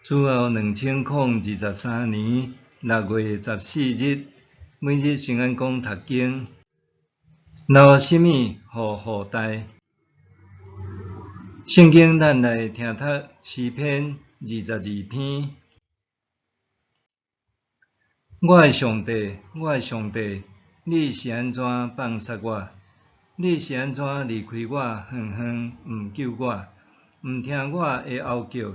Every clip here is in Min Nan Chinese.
主後2023年6月14日，每日聖安講讀經，留啥物予後代？聖經咱來聽讀詩篇22篇。我的上帝，我的上帝，你是按怎放殺我？你是按怎離開我遠遠，毋救我，毋聽我的哀叫？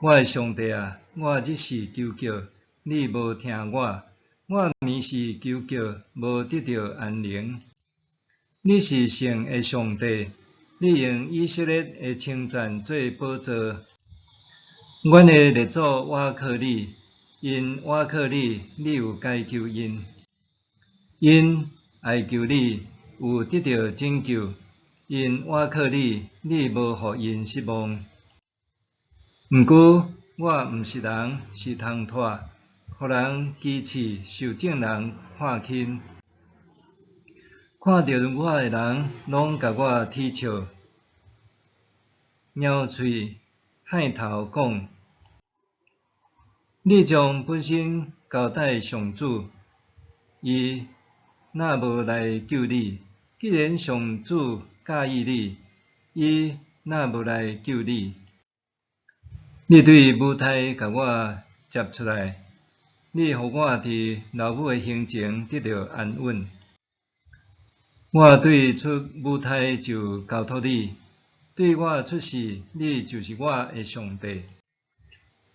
我的上帝啊，我日時求叫，你無聽我；我暝時求叫，無得著安寧。你是聖的上帝，你用以色列的稱讚做寶座。阮的列祖倚靠你，𪜶倚靠你，你有解救𪜶。𪜶哀求你，有得著拯救；𪜶倚靠你，你無予𪜶失望。毋過我毋是人，是通拖，予人譏刺，受眾人看輕。看著我的人，攏共我恥笑，咬喙害頭講：你將本身交代上主，伊若無來救你？既然上主佮意你，伊若無來救你？你對母胎共我接出來，你予我佇老母的胸前得著安穩。我對出母胎就交託你，對我出世，你就是我的上帝。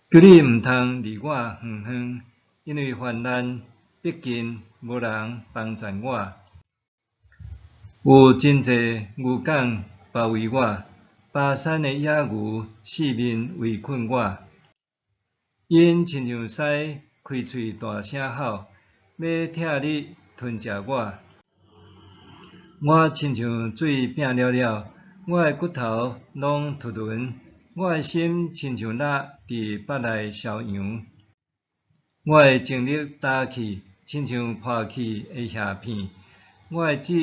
求你毋通離我遠遠，因為患難逼近，無人幫贊我。有真濟牛犅包圍我，巴珊的野牛四面圍困我。𪜶親像獅開喙大聲吼，欲拆日吞食我。我親像水拚了了，我的骨頭攏脫輪，我的心親像蠟佇腹內消揚。我的精力焦去，親像破去的瓦片。我的舌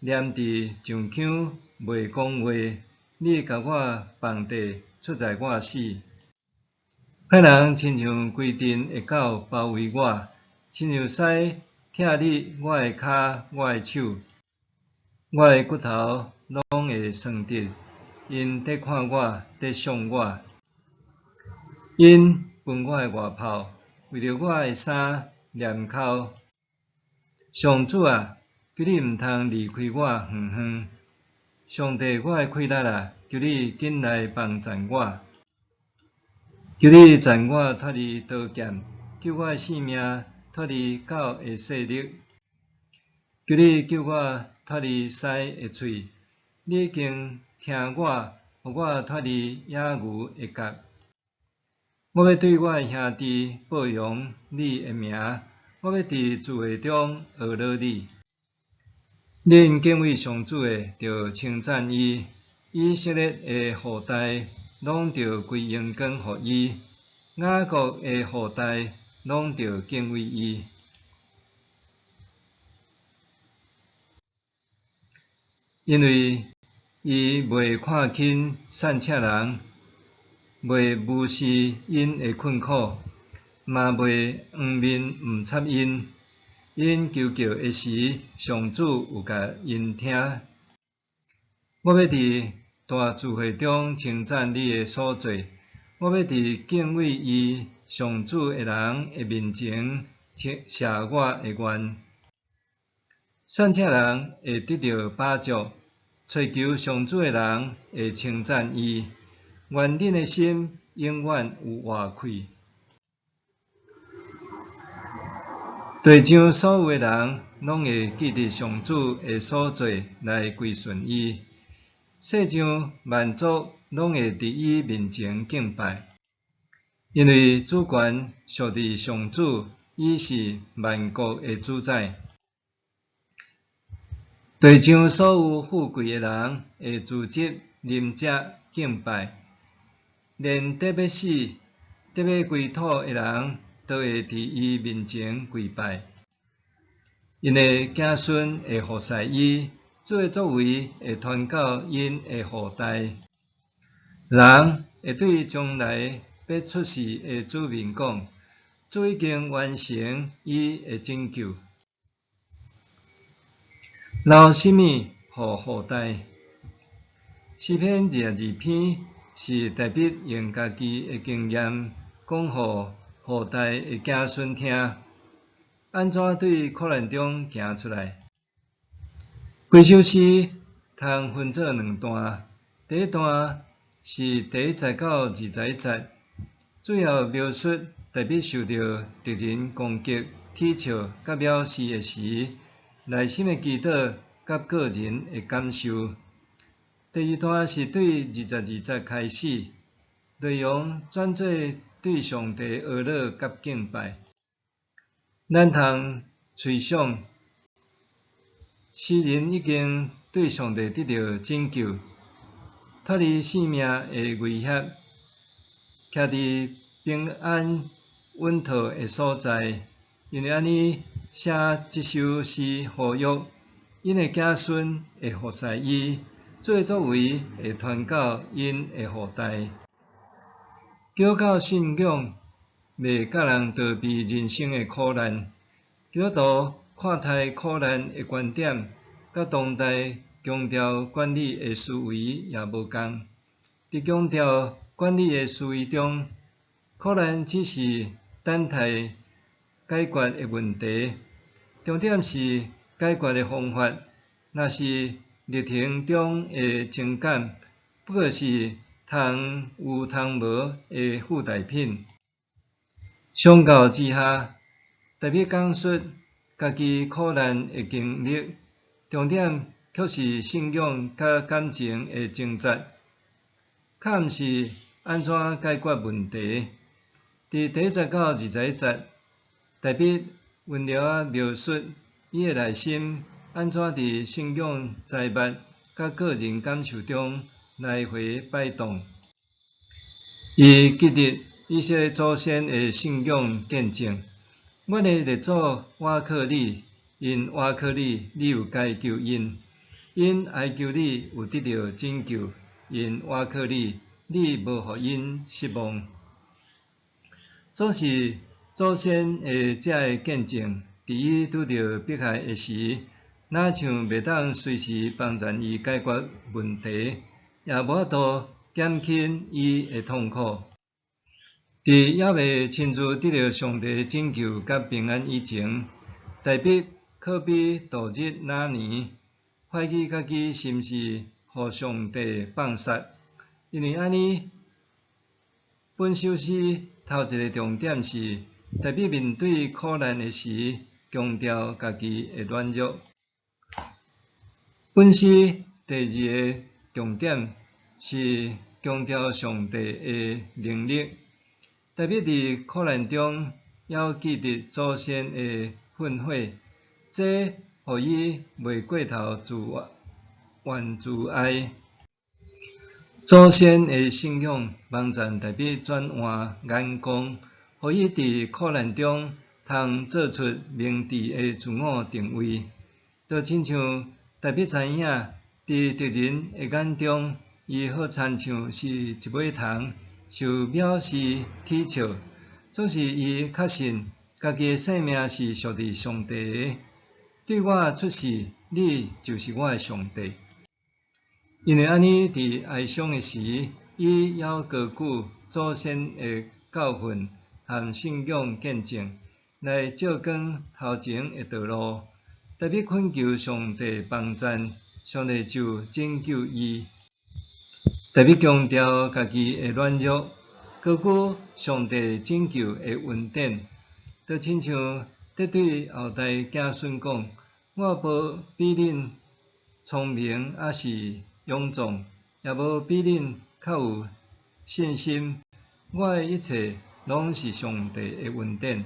黏佇上腔，袂講話。你共我放綴，出在我死。歹人親像規陣的狗包圍我，親像獅拆日我的跤、我的手。我的骨頭攏會酸直，𪜶佇看我，佇想我。𪜶分我的外袍，為著我的衫黏鬮。上主啊，求你毋通離開我遠遠。上帝，我的氣力啊，求你緊來幫贊我。求你贈我脫離刀劍，救我的性命脫離狗的勢力。求你救我脫離獅的喙，你已經聽我，予我脫離野牛的角。我欲對我的兄弟報揚你的名，我欲佇聚會中呵咾你。恁敬畏上主的，著稱讚伊；以色列的後代，攏著歸榮光予伊；雅各的後代，攏著敬畏伊。因為伊袂看輕散赤人，袂無視𪜶的困苦，嘛袂掩面毋插𪜶。𪜶求叫的時，上主有共𪜶聽。我欲佇大聚會中稱讚你的所作，我欲佇敬畏伊上主的人的面前，謝我的願。散赤人會得著飽足，揣求上主的人會稱讚伊。願恁的心永遠有活氣。地上所有的人攏會記得上主的所作來歸順伊，世上萬族攏會佇伊面前敬拜，因為主權屬佇上主，伊是萬國的主宰。地上所有富貴的人會聚集啉食敬拜，連得欲死、得欲歸土的人都會佇伊面前跪拜。𪜶的子孫會服侍伊，主的作為會傳到𪜶的後代。人會對將來欲欲出世的子民講：主已經完成伊的拯救。留什物予後代？詩篇22篇是大衛用家己的經驗講予後代的子孫聽，按怎對苦難中行出來。規首詩通分做兩段，第一段是第一節到20節，主要描述大衛受著敵人攻擊、恥笑佮藐視的時，內心的祈禱佮個人的感受。第二段是對22節開始，內容轉做對上帝阿樂佮敬拜。咱通揣想，詩人已經對上帝得著拯救，脫離性命的威脅，徛佇平安穩妥的所在。因為按呢寫這首詩呼籲，𪜶的子孫會服侍伊，主的作為會傳到𪜶的後代。基督教信仰袂教人逃避人生的苦難。基督徒看待苦難的觀點，佮當代強調管理的思維也無仝。佇強調管理的思維中，苦難只是等待解決的問題，重點是解決的方法。若是歷程中的情感，不過是通有通無的附帶品。相較之下，大衛講述家己苦難的經歷，重點卻是信仰佮感情的掙扎，較毋是按怎解決問題。佇第一節到21節，大衛溫柔仔描述伊的內心按怎佇信仰財物佮個人感受中來回擺動。伊記得以色列祖先的信仰見證。阮的列祖倚靠你，𪜶倚靠你，你有解救𪜶；𪜶哀求你，有得著拯救；𪜶倚靠你，你無予𪜶失望。總是祖先的這个見證，佇伊拄著迫害的時，若像袂當隨時幫贊伊解決問題，也無法度減輕伊的痛苦。佇猶未親自得著上帝拯救佮平安以前，大衛可比度日如年，懷疑家己是毋是予上帝放殺。因為按呢，本首詩頭一个重點是，大衛面對苦難的時，強調家己的軟弱。本詩第二個重點是強調上帝的能力。大衛佇苦難中，猶記得祖先的訓誨，這予伊袂過頭自怨自艾。祖先的信仰幫贊大衛轉換眼光，予伊佇苦難中通做出明智的自我定位。就親像大衛知影，佇敵人的眼中，伊好親像是一尾蟲，受藐視恥笑。總是伊確信家己的性命是屬佇上帝的。對我出世，你就是我的上帝。因為按呢，佇哀傷的時，伊猶高舉祖先的教訓和信仰見證，來照光頭前的道路。大衛懇求上帝幫贊，上帝就拯救伊。大衛強調家己的軟弱，高舉上帝拯救的恩典，就親像佇對後代子孫講：我無比恁聰明，抑是勇壯，也無比恁較有信心。我的一切攏是上帝的恩典。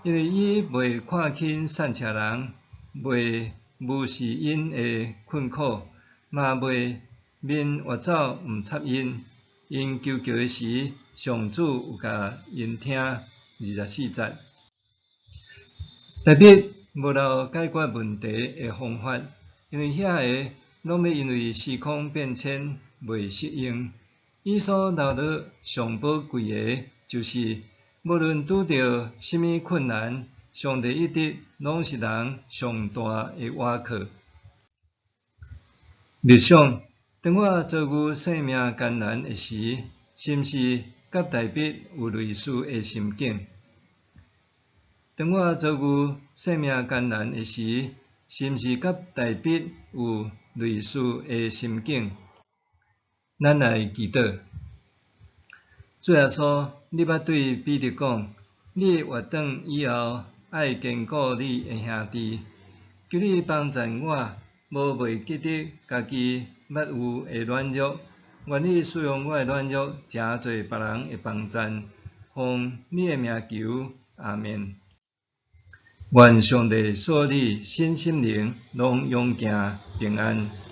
因為伊袂看輕散赤人，袂無視𪜶的困苦，嘛袂面越走毋插𪜶。𪜶求救的時，上主有共𪜶聽。24節。大衛無留解決問題的方法，因為遐个攏欲因為時空變遷袂適應。伊所留落上寶貴的，就是無論拄著啥物困難，上帝一直攏是人上大的倚靠。默想，當我遭遇生命艱難的時，是毋是佮大衛有類似的心境？當我遭遇生命艱難的時，是毋是佮大衛有類似的心境？咱來祈禱。主耶穌，你捌對彼得講，你會轉以後，愛堅固你的兄弟。求你幫贊我，無袂記得家己捌有的軟弱，願你使用我的軟弱，成做別人的幫贊。奉你的名求，阿們。願上帝賜你身心靈攏勇健平安。